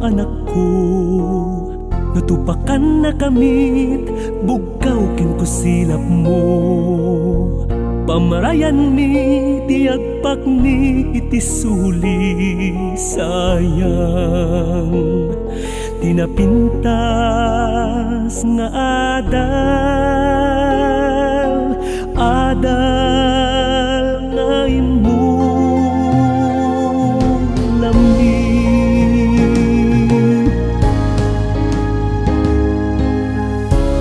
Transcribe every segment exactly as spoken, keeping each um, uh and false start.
Anakko, no tupakanna kamit, bugkaw ken kusilapmo. Pamarayanmi ti agpakni iti suli, sayang ti napintas nga adal, adal nga immulammi.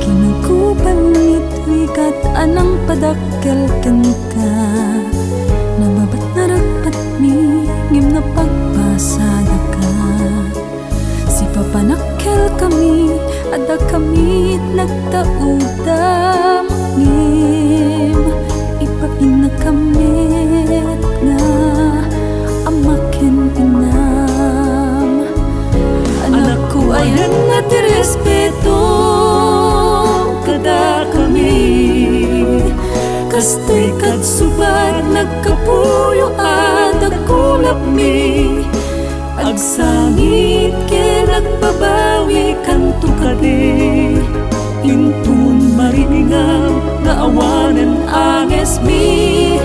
Kinagubalmi ti rigat a nangpadakkel kenka. Nababat naragpatmi ngem napagpasadaka. Sipapanakkelkami, adda kamit nagtaudam, ngem ibainakami met nga ama ken inam. Anakko, ayanna ti respeto kadakami. Kastoy kad subat nagkapuyo a dakulapmi. Agsangit ken agbabawi kanto kadi. Inton mariingam nga awanen angesmi,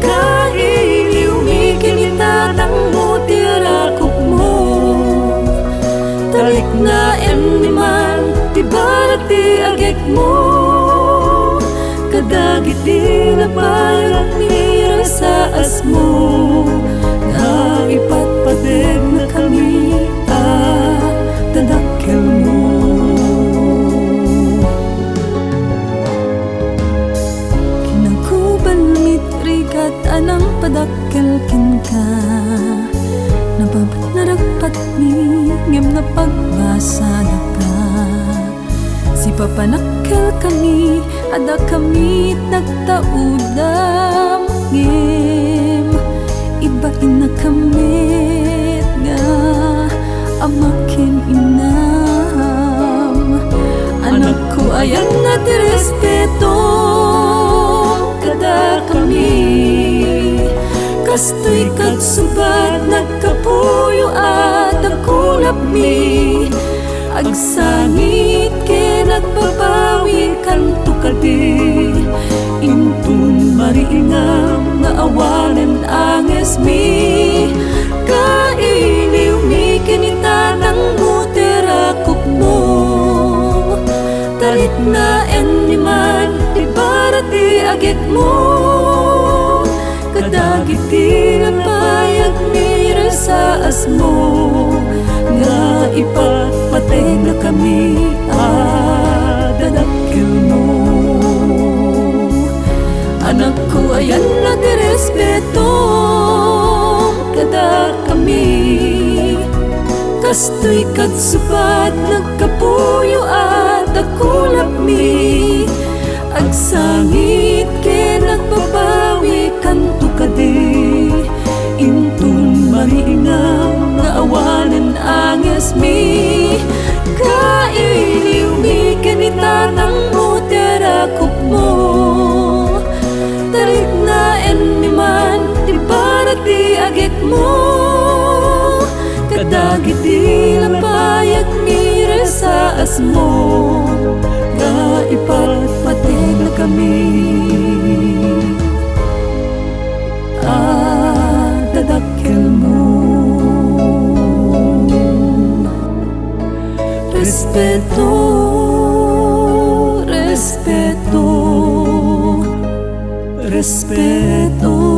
kailiwmi ken itatangmo ti rakupmo. Tariknaenmi man ti barat ti agekmo. Kadagiti napayagmi, rasaasmo, nga ipatpategnakami a dadakkelmo. Kinagubalmi ti rigat a nangpadakkel kenka. Nababat naragpatmi ngem napagpasadaka. Sipapanakkelkami, adda kamit nagtaudam, ngem ibainakami met nga ama ken inam. Anakko, ayanna ti respeto kadakami. Kastoy kad subat nagkapuyo a dakulapmi. Agsangit ken agbabawi kanto kadi. Inton mariingam nga awanen angesmi, kailiwmi ken itatangmo ti rakupmo. Tariknaenmi man ti barat ti agekmo. Kadagiti napayagmi, rasaasmo, nga ipatpategnakami a dadakkelmo. Anakko, ayanna ti respeto kadakami. Kastoy kad subat nagkapuyo a dakulapmi. Agsangit ken agbabawi kanto kadi. Inton mariingam nga awanen angesmi, kailiwmi ken itatangmo ti rakupmo. Tariknaenmi man ti barat ti agekmo. Kadagiti napayagmi, rasaasmo, nga ipatpategnakami a dadakkelmo. Respeto, respeto, respeto.